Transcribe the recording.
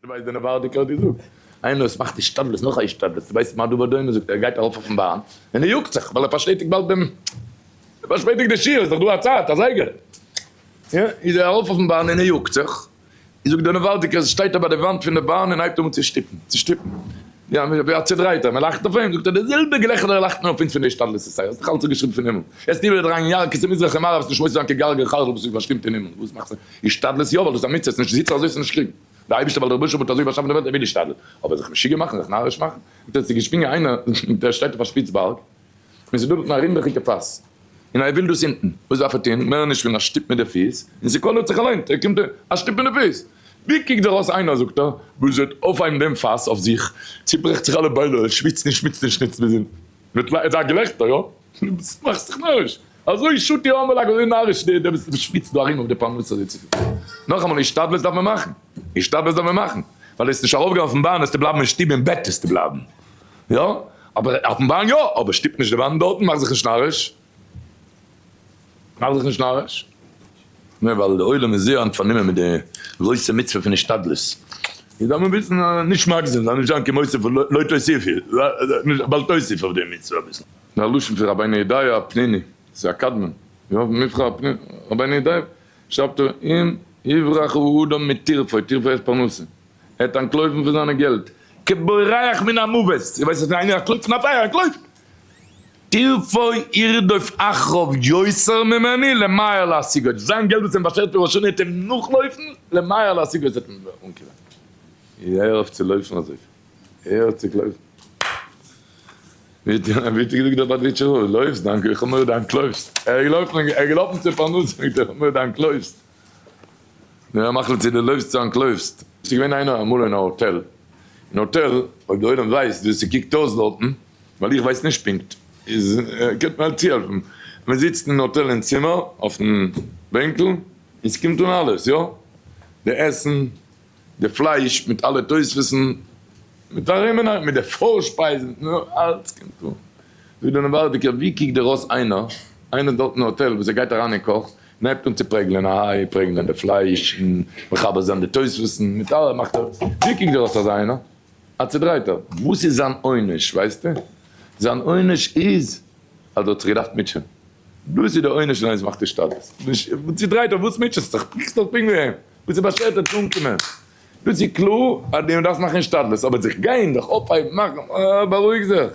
דו ווייסט דער נאווארדיקער האט געזאגט, איינער וואס מאכט השתדלות נאך א השתדלות, דו ווייסט מה דבר דומה זאגט ער, ער גייט ארויף אויפן באן און ער יאגט זיך ווייל ער פארשפעטיגט באלד דעם, ער פארשפעטיגט די שיעור, איז דאך דא א צייט, א זייגער, יא, איז ער ארויף אויפן באן און ער יאגט זיך, זאגט דער נאווארדיקער, שטייט ער ביי די וואנט פון די באן און הייבט אן צו שטופן, צו שטופן, יא, ווי א צעדרייטער, מען לאכט אויף אים, זאגט ער, די זעלבע געלעכטער לאכט מען אויף אונז פון די השתדלות, עס איז דאך אלץ אפגעשריבן פון הימל, עס איבער דרייען ירקות אין מזרח און מערב, עס איז נישט מוסיף זיין כגרגר חרדל וואס איז פארשטימט אין הימל, וואס מאכסטו השתדלות יא ווייל דאס איז א מצוה, עס נישט זיצן אזוי עס נישט קריגן, דער אייבערשטער ווייל דער רבוש"ע האט אזוי באשאפן די וועלט ער וויל השתדלות, אבער זיך משוגע מאכן, זיך נאריש מאכן, זאגט ער, עס איז געשפרינגען איינער, דער שטייט אויף א שפיץ בארג, און ס'איז דא דארטן א רינדעכיגע פאס, און ער וויל דאס אונטן, וואס דארף ער טון? מער נישט פון א שטופ מיט די פיס, און ס'קאלערט זיך אליין, ער קומט א שטופ מיט די פיס, ווי קוקט דער אויס איינער זאגט ער, וואס וועט אויפהייבן דעם פאס אויף זיך, צוברעכט זיך אלע ביינער, ער שוויצט און שמיצט און שניצט ביז אונטן, מיט א געלעכטער, יא? מאכסט זיך נאריש, אזוי שוטה עמלק, אזוי נאריש דער וואס שוויצט דא ארום אויף די פרנסה אזוי צופיל. נאכאמאל, השתדלות דארף מען מאכן, השתדלות דארף מען מאכן, ווייל וועסט נישט ארויפגיין אויפן באן וועסטו בלייבן אין שטוב אין בעט וועסטו בלייבן, יא, אבער אויפן באן יא, אבער שטופ נישט די וואנט דארטן, מאך זיך נישט נאריש, מאך זיך נישט נאריש. נע ווייל די עולם איז זייער היינט פארנומען מיט די גרויסע מצוה פון השתדלות, איז דארף מען וויסן אז נישט מגזים זיין, נישט זיין כמוסיף לא תוסיפי, בל תוסיף אויף די מצוה אביסל. די לשון פון רבינו ידעיה הפניני, ס'איז א קדמון, יא, מבחר הפניני, רבינו ידעיה, שרייבט ער, אם יברח האדם מטירפו, טירפו הייסט פרנסה, ער וועט אנטלויפן פון זיינע געלט, כבורח מן המוות, איר ווייסט אז ווען איינער אנטלויפט פון א פייער, אנטלויפט! טירפו ירדוף אחריו יותר ממנו למהר להשיגו, זיין געלט וואס אים באשערט פון ראש השנה וועט אים נאכלויפן, למהר להשיגו עס וועט אים אנקומען. הער אויף צו לויפן אזויפיל, הער אויף צו לויפן. ווי האט געזאגט דער בארדיטשער רב, לויפסט דאנק איך האב מורא דו אנטלויפסט. ער איז געלאפן, ער איז געלאפן צו פרנסה, זאגט ער, איך האב מורא דו אנטלויפסט. נו ער מחליט צו דו לויפסט צו אנטלויפסט. ס'איז געווען איינער אמאל אין א האטעל, אין האטעל, אויב די עולם ווייסט ווי ס'קוקט אויס דארטן, ווייל איך ווייס נישט פונקט, איז קענט מיר צוהעלפן, מען זיצט אין האטעל אין צימער אויפן בענקל, און ס'קומט אן אלעס, יא? די עסן, די פלייש מיט אלע תוספות'ן, מיט ארום און ארום, מיט די פארשפייזן, נו, אלץ קומט אן. זאגט דער נאווארדיקער, ווי קוקט דיר אויס איינער, איינער דארט אין האטעל וואס ער גייט אריין אין קאך, און הייבט אן צו פרעגלען, אהיי, פרעגלען די פלייש, און מחבר זיין די תוספות'ן, מיט אלע, מאכט ער, ווי קוקט דיר אויס אזא איינער? א צעדרייטער. וואס איז זיין עונש, ווייסטו? זיין עונש איז אז ער האט זיך געדארפט מוטשען. דאס איז די עונש ווען איינער מאכט השתדלות. צעדרייטער, וואס מוטשעסט זיך? פליגסט דאך פונקט ווי אים. וואס איז באשערט וועט אנקומען. דאס איז קלאר אז דו דארפסט מאכן השתדלות, אבער זיך גיין, זיך אויפהייבן, מאכן, אה, בארואיג זיך.